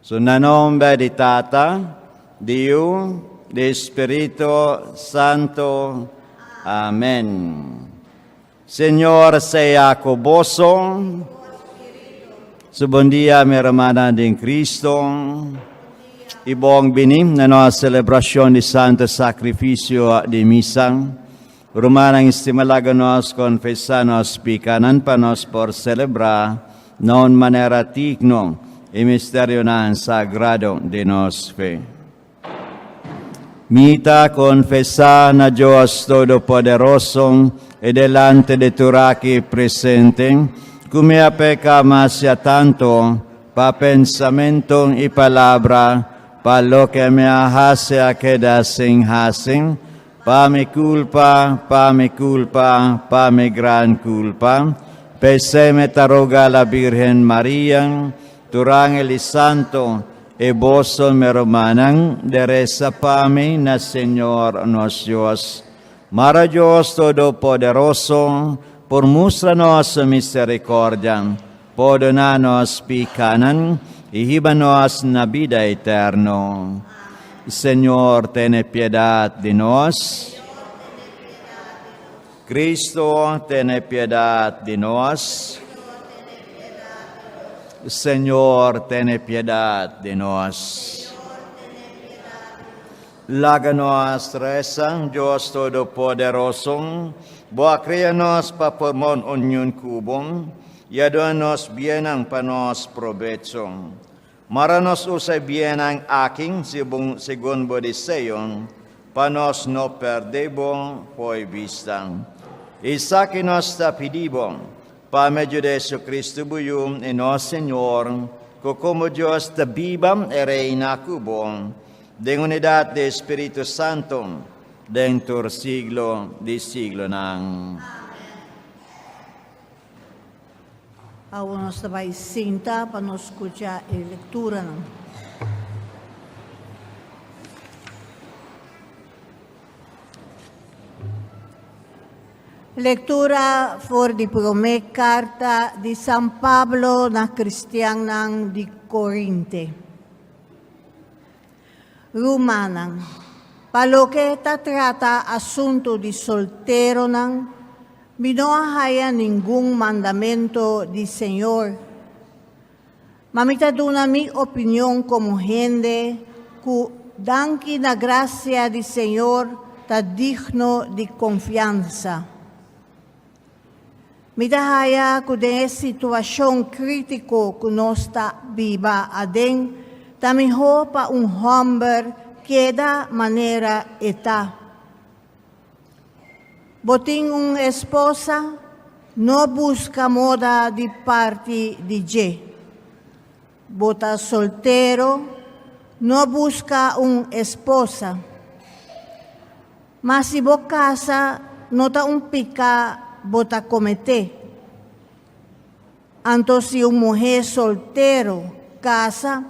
So na nomber di Tata, di Yu, di Spirito Santo. Amen. Señor sea ku boso. So bon dia, mi hermana den Cristo. I bon bini na nos selebrashon di Santo Sakrifisio di Misa. Rumannan estimá laga nos konfesá nos pikanan pa nos por selebrá na un manera digno e misterionan sagrado di nos fe. Mi ta konfesá na Dios Todopoderoso i delante di tur aki presente ku mi a peka masha tantu pa pensamentu i palabra, pa loke mi a hasi a keda sin hasi, Pa mi culpa, pa mi culpa, pa mi gran culpa. P'esei mi ta roga la Virgen Maria, tur angel i santo, i boso mi rumannan, di resa pa mi na Señor nos Dios. Mara Dios Todopoderoso por mustra nos su misericordia, pordona nos picanan i hiba nos na bida eterno. Señor, tene piedad di nos. Cristo, tene piedad di nos. Señor, tene piedad di nos. Laga nos resa, Dios Todopoderoso, Bo a crea nos pa forma un union cu Bo, y a duna nos biennan pa nos probecho. Mara nos usa e biennan aki segun Bo deseo, pa nos no perde Bo fo'i bista. Esaki nos ta pidi Bo, Pa medio di Jesucristo bo Yu i nos Señor, ku komo Dios ta biba i reina ku bo, den unidat di Spiritu Santu, den tur siglo di siglonan. Awor nos ta bai sinta pa nos skucha e lekturanan. Lectura for di promé carta di San Pablo na cristiannan di Corinte. Rumannan, pa loke ta trata asuntu di solteronan, mi no a haya ningun mandamento di Señor. Ma mi ta duna mi opinion komo hende ku, danki na grasia di Señor, ta digno di konfiansa. Mi ta haya ku den e situashon krítiko ku nos ta biba aden, ta mihó pa un hòmber keda manera e ta. Bo tin un esposa? No buska moda di parti di dje. Bo ta soltero? No buska un esposa. Ma si bo kasa, no ta un piká bo ta kometé. Anto si un muhé soltero kasa,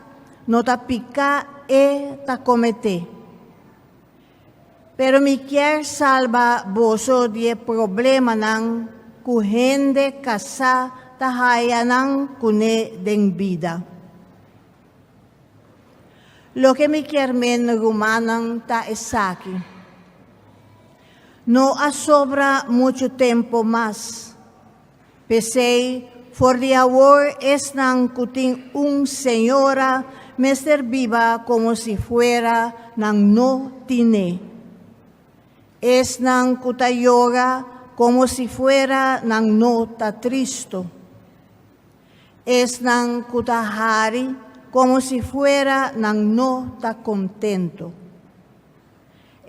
no ta piká e ta kometé. Pero mi kier salba boso di e problemanan ku hende kasá ta haya nan kuné den bida. Loke mi kier men rumannan ta esaki, No a sobra muchu tempu mas. P'esei, for di awor esnan ku tin un señora mester biba komo si fuera nan no tin'é. Esnan ku ta yora komo si fuera nan no ta tristu. Esnan ku ta hari komo si fuera nan no ta kontentu.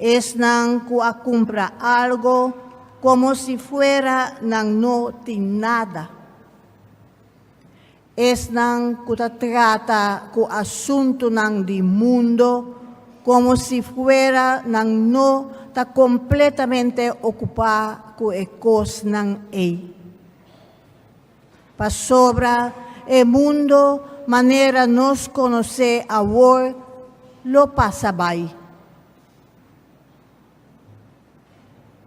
Esnan ku a kumpra algo komo si fuera nan no tin nada. Esnan ku ta trata ku asuntunan di mundo komo si fuera nan no ta kompletamente okupá ku e kosnan ei. Pasobra e mundo manera nos konosé awor lo pasa bai.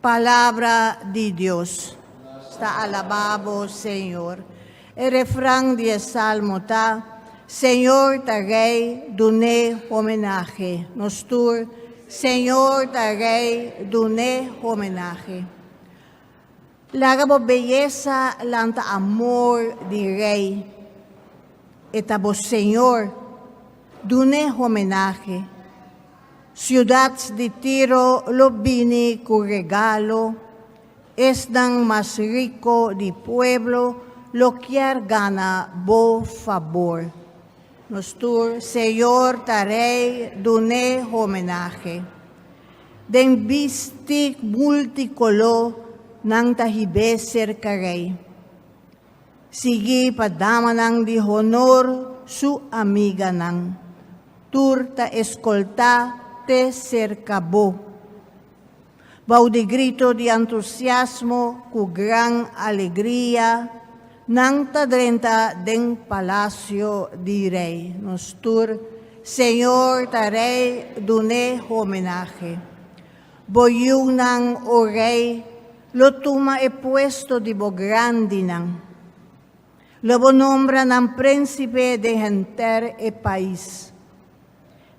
Palabra di Dios. Ta alabá bo, Señor. E refran di e salmo ta, Señor ta Rey, dun'é homenahe. Nos tur, Señor ta Rey, dun'é homenahe. Laga bo beyesa lanta amor di Rey. E ta bo Señor, dun'é homenahe. Ciudad di Tiro lo bini cu regalo, esnan mas rico di pueblo lo kier gana bo fabor. Nos tur, Señor ta Rey, dun'é homenahe. Den bisti multicoló nan ta hib'é cerca Rey. Sigui pa damanan di honor su amiganan. Tur ta escoltá te cerca bo. Bou di grito di entusiasmo cu gran alegria, nan ta drenta den palacio di rey. Nos tur, Señor ta Rey, dun'é homenahe. Bo yiunan, o Rey, lo tuma e puesto di bo grandinan. Lo bo nombra nan príncipe den henter e pais.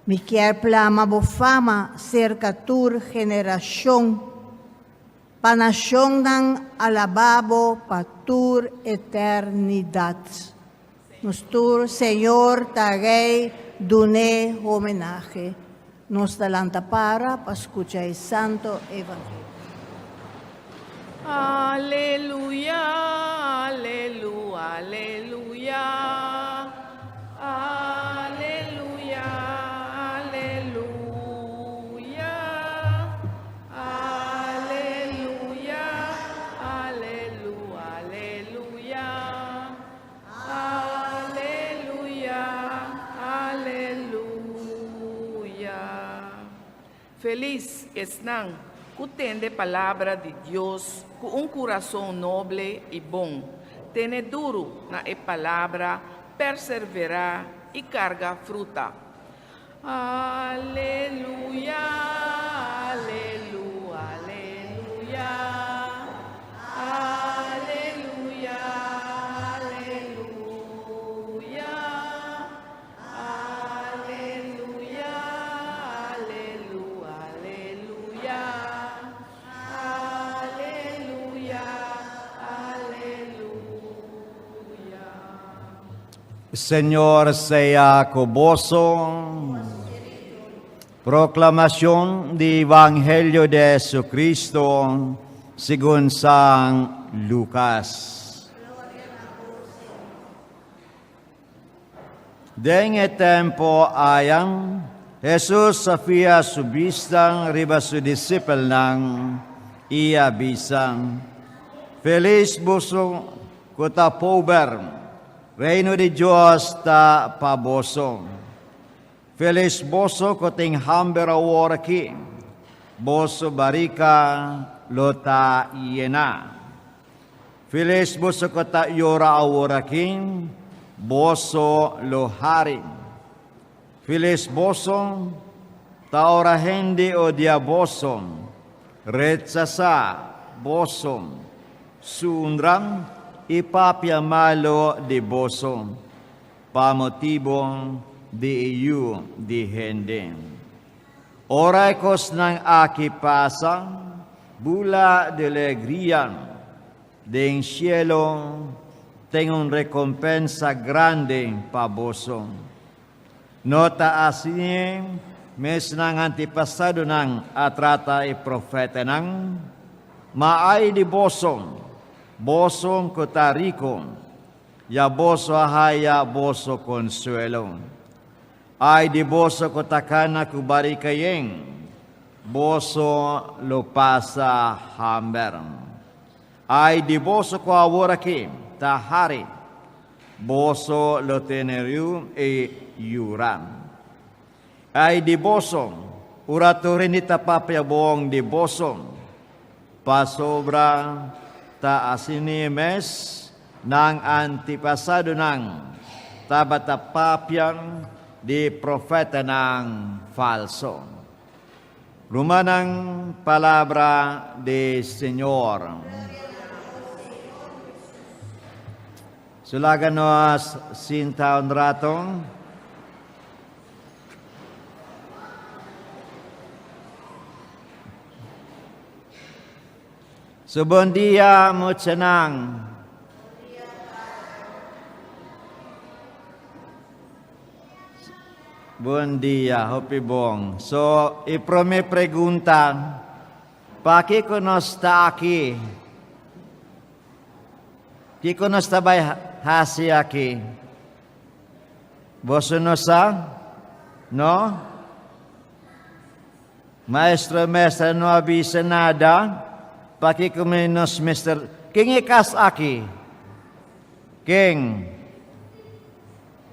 Mi kier plama bo fama cerca tur generacion, pa nacionnan alabá bo pa tur eternidad. Nos tur, Señor ta Rey, dun'é homenahe. Nos ta lanta para pa scucha e Santo Evangelio. Aleluya, alelu, aleluya. Aleluya, aleluya. Aleluya, alelu, aleluya. Aleluya, aleluya. Felis esnan ku tende palabra di Dios ku un kurason noble i bon, tene duru na e palabra, perserverá i karga fruta. Aleluya, alelu, aleluya, aleluya, aleluya, aleluya, alelu, aleluya, aleluya, aleluya. Señor sea ku boso. Proclamacion di Evangelio de Jesucristo segun San Lucas. Den e tempo ayan, Jesus a fia su bista riba su disipelnan i a bisa, Feliz boso ku ta pober, Reino di Dios ta pa boso. Felis boso ku tin hamber awor aki, boso barika lo ta yená. Felis boso ku ta yora awor aki, boso lo hari. Felis boso ta ora hende odia boso, rechasá boso, sundra i papia malu di boso pa motibu di e Yu di hende. Ora e kosnan aki pasa, bula di alegria. Den cielo tin un recompensa grandi pa boso. No ta asina mes nan antepasadonan a trata e profetanan? Ma ai di boso, boso cu ta rico, ya boso a haya boso consuelo. Ai di boso cu ta cana cu barica yen, boso lo pasa hamber. Ai di boso cu awor aki ta hari, boso lo tene riu i yura. Ai di boso, ora tur hende ta papia bon di boso, pasobra ta asina mes nan antepasadonan tabata papia di profetanan falso. Rumannan, palabra di Señor. So laga nos sinta un rato. So bon dia muchanan. Bon dia, hopi bon. So, e prome pregunta, pakiko nos ta aki? Kiko nos ta bai hasi aki? Boso no sa? No? Maestro maestra no a bisa nada? Pakiko mi nos mester... Ken e kas aki? Ken?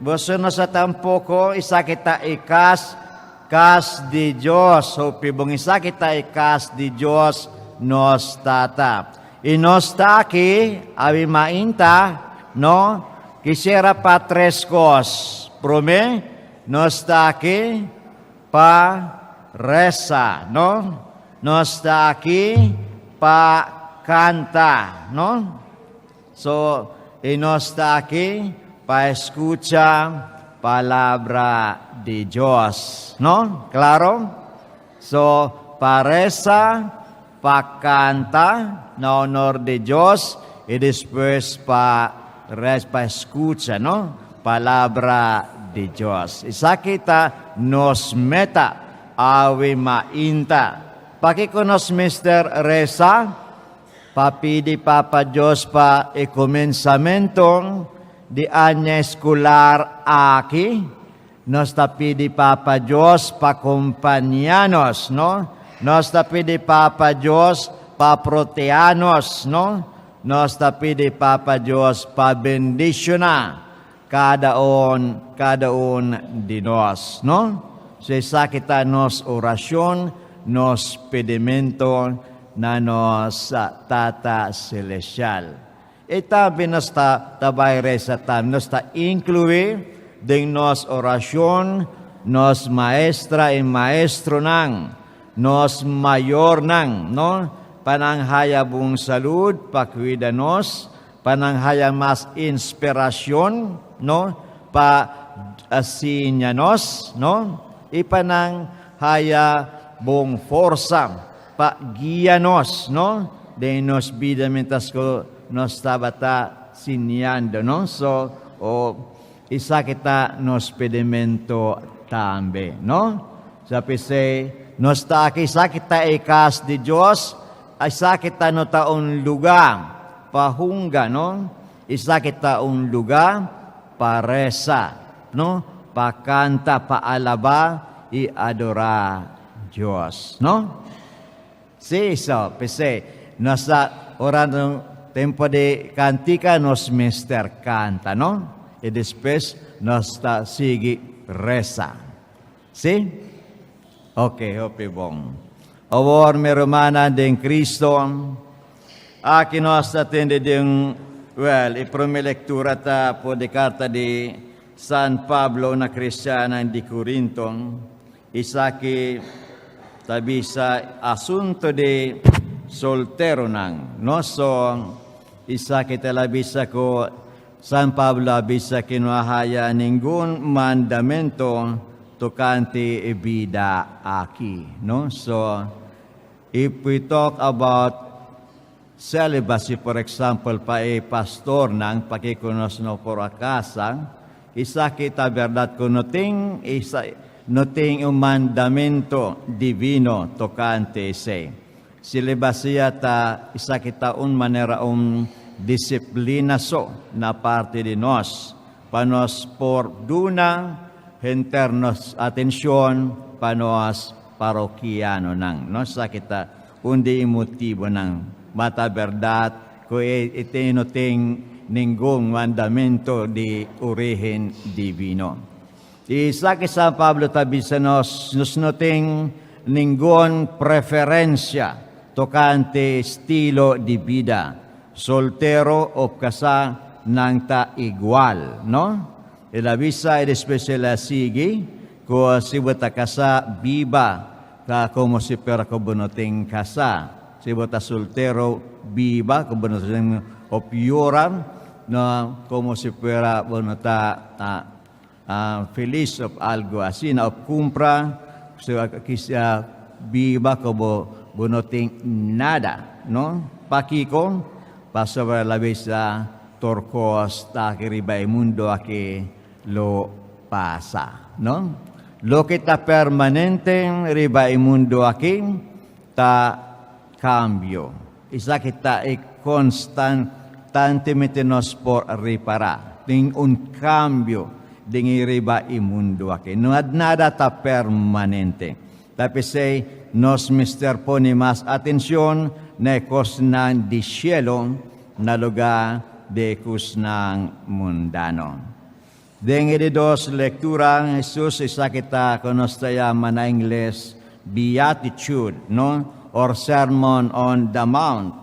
Boso no sa tampoko, esaki ta e kas, kas di Dios. Hopi bon, esaki ta e kas di Dios, nos Tata. I nos ta aki, awe mainta, no? Kisiera pa tres kos. Promé, nos ta aki pa resa, no? Nos ta aki pa kanta, no? So, i nos ta aki pa escucha palabra di Dios. No? Claro? So, pa resa, pa canta na honor di Dios, i despues pa res pa escucha, no? Palabra di Dios. Esaki ta nos meta awe mainta. Pakiko nos mester resa? Pa pidi Papa Dios pa e kuminsamentu di aña eskular aki, nos ta pidi Papa Dios pa kompañá nos, no? Nos ta pidi Papa Dios pa proteá nos, no? Nos ta pidi Papa Dios pa bendishoná kada un, kada un di nos, no? So esaki ta nos orashon, nos pidimentu na nos Tata Celestial. I tambe nos ta ta bai resa tambe, nos ta inkluí den nos orashon nos maestra i maestronan, nos mayornan, no? Pa nan haya bon salud, pa kuida nos, Pa nan haya mas inspiracion, no, pa siña nos, no, i pa nan haya bon forsa pa guia nos, no, den nos bida mientras cu nos tabata siñando, no. So, o esaki ta nos pedimento tambe, no. Sa p'esey nos ta aki, esaki ta e cas di Dios, Esaki ta no ta un lugá pa hunga, no? Esaki ta un lugá pa resa, no? Pa kanta, pa alabá i adorá Dios, no? Sí, so, p'esei nos ta ora tempu di kantika nos mester kanta, no? I despues nos ta sigui resa. Sí? Ok, hopi bon. Awor, mi rumannan den Cristo, aki nos ta tende di un, wel, e prome lectura ta for di carta di San Pablo na cristiannan di Corinto. Esaki ta bisa asunto di solteronan. No so, esaki ta la bisa cu San Pablo a bisa ki no a haya ningun mandamento tokante e bida aki, no? So, if we talk about celibacy, por example, pa e pastornan, pakiko nos no por a kasa, esaki ta berdad ku no tin isa, no tin un mandamento divino tokante esei. Celibacia ta esaki ta un manera un disiplina so na parti di nos pa nos por duna henter nos atencion pa nos parokianonan. No esaki ta un di e motibonan. Ma ta berdad cu e no tin ningun mandamento di origen divino. I esaki San Pablo ta bisa nos, nos no tin ningun preferencia tocante estilo di bida, soltero of casá nan ta igual, no? El a bisa i despues el a sigui cu si bo ta casá biba ta como si fuera cu bo no tin casá, si bo ta soltero biba cu bo no tin of yora. No, como si fuera bo no ta felis of algo asina of kumpra so kisa biba komo bo no tin nada, no? Pakiko? Pasobra el a bisa tur kos ta aki riba e mundo aki lo pasa, no? Loke ta permanente riba e mundo aki ta kambio. Esaki ta e konstantemente nos por ripará. Tin un kambio den e riba e mundu aki. No nada ta permanente. Ta p'esei nos mester pone mas atenshon na e kosnan di shelu na lugá di e kosnan mundano. Den e di dos lektura, Hesus esaki ta ku nos ta yama na ingles Beatitude, no? Or Sermon on the Mount.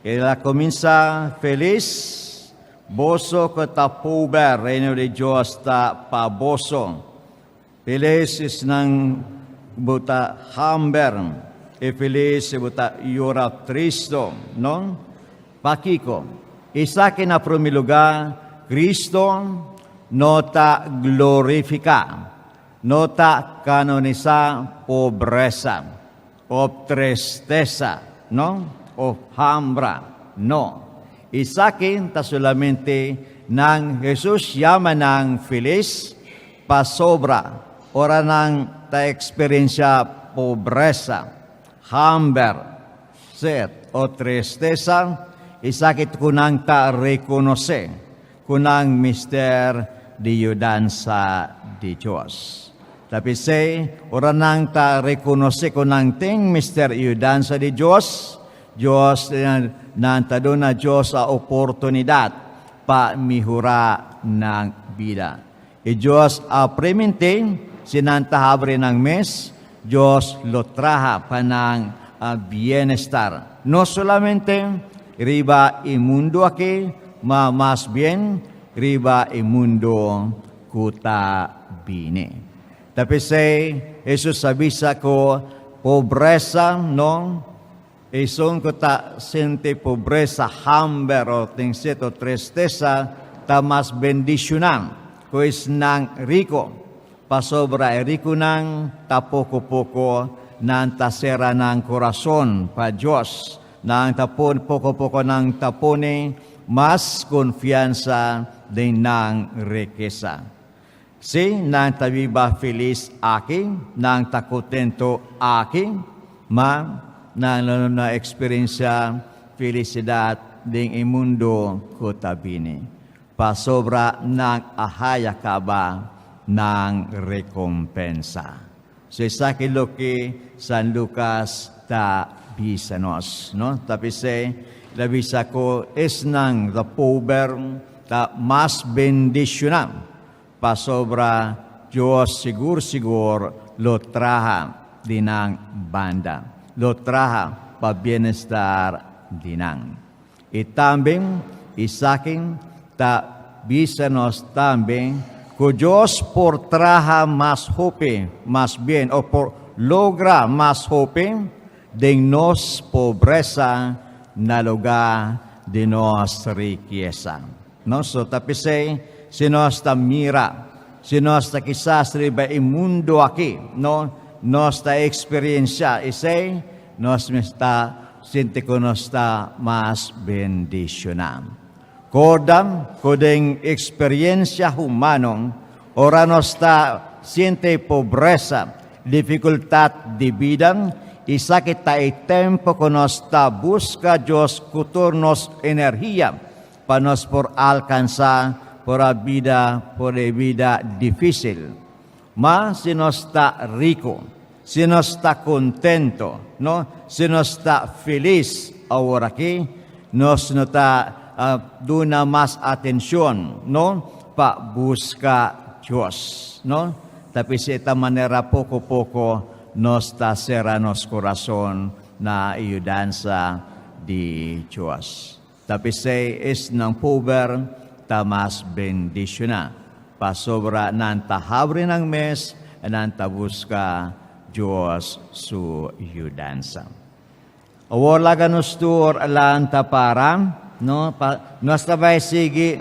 El a kuminsá, Felis boso ku ta pober, Reino di Dios ta pa boso. Felis esnan ku bo ta hamber, i felis si bo ta yora tristu, no? Pakiko? Esaki na promé lugá, Kristu no ta glorifiká, no ta kanonisá pobresa, òf tristesa, no? Òf hambra, no. Esaki ta solamente nan Hesus yama nan felis pasobra ora nan ta eksperensiá pobresa, hamber, Set o tristesa, esaki ta ku nan ta rekonosé ku nan mester di yudansa di Dios. Ta p'esei, ora nan ta rekonosé ku nan tin mester yudansa di Dios, Dios nan ta duna Dios a oportunidat pa mihorá nan bida. I Dios a primintí, si nan ta habri nan mes, Dios lo traha pa nan bienestar, no solamente riba e mundu aki, ma mas bien riba e mundu ku ta bini. Ta p'esei Hesus a bisa ku pobresa no Esun ku ta sinti pobresa, hamber o tin set o tristesa ta mas bendishoná ku esnan riku, pasobra e rikunan ta poko poko nan ta sera nan kurason pa Dios, nan ta pone poko poko nan ta pone mas konfiansa den nan rikesa. Sí, nan ta biba felis aki, nan ta contento aki, ma nan lo no experiencia felicidad den e mundo cu ta bini, pasobra nan a haya caba nan recompensa. So esaki loke San Lucas ta bisa nos, no? Ta p'esei el a bisa cu esnan ta pober ta mas bendiciona, pasobra Dios sigur sigur lo traha di nan banda, lo traha pa bienestar di nan. I tambe esaki ta bisa nos tambe ku Dios por traha mas hopi, mas bien, o por logra mas hopi den nos pobresa na lugá di nos rikesa. Nos no ta p'esei si nos ta mira, si nos ta kisas riba e mundu aki, no, nos ta eksperensiá esei, nos mes ta sinti ku nos ta mas bendishoná. Korda ku den eksperensia humano, ora nos ta sinti pobresa, difikultat di bida, esaki ta e tempu ku nos ta buska Dios ku tur nos energia pa nos por alkansá por a bida por e bida difísil. Ma si nos ta riku, si nos ta kontento, no, si nos ta felis aworakí, nos no ta duna mas atenshon, no, pa buska Dios, no. Ta p'esei ta manera poko poko nos ta sera nos kurason na e yudansa di Dios. Ta p'esei esnan pober ta mas bendishoná, pasobra nan ta habri nan mes i nan ta buska Dios su yudansa. Awor laga nos tur lanta para. No, pa, nos ta bai sigui.